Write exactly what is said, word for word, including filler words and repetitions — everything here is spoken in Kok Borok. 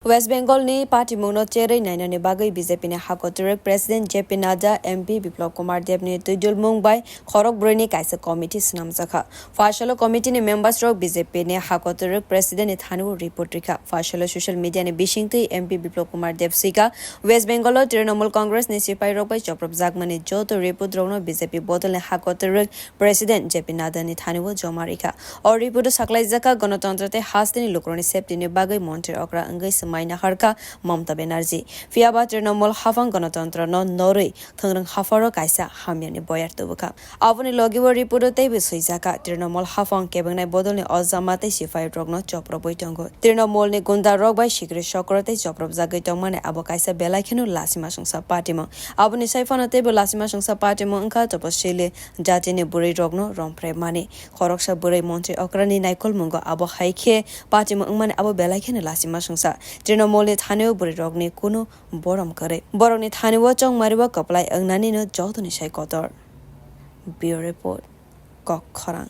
West Bengal ni patimungno cherwi nainani bagwi B J P ni hakotorok President J P Nadda, M P Biplab Kumar Deb ni twidulmung bai khorok brwi ni kaisa committee swnamjakha. Phaisalo committee ni members rok B J P ni hakotorok President ni thani o report rikha. Phaisalo social media ni bisingtwi M P Biplab Kumar Deb swikha, West Bengal o Trinamool Congress ni sipai rok bai chopropjakmani joto report rokno B J P bodol ni hakotorok President J P Nadda ni thani o joma rikha. O report o saklaijak kha, Ganatantro tei hasteni lukurokni safety ni bagwi montri okra wngwi swmai naharkha Mamata Banerjee. Phiyaba Trinamool haphang Ganatantro no norwi thwngrwng hapharo kaisa hamyani boyar tubukha. Aboni logi o report o teibo swijak kha, Trinamool haphang kebengnai bodolni ojama tei sipai rokno chopropwi tongo. Trinamool ni gunda rok bai sikri sokro tei chopropjagwi tongmani abo kaisa belai kheno lachima songsa patimung. Aboni sai phano teibo lachima songsa patimung wngkha Tapaswili jatini bwrwi rokno romphre mani. Khoroksa bwrwi montri okrani naikolmungo abo hai khe patimung wngmani abo belai kheno lachima songsa. Trinamool ni thani o bwrwi rokni kunu borom kwrwi. Borokni thani o chongmari o kwplai wngnani no jotoni sai kotor. Bureau Report, Kok Khorang.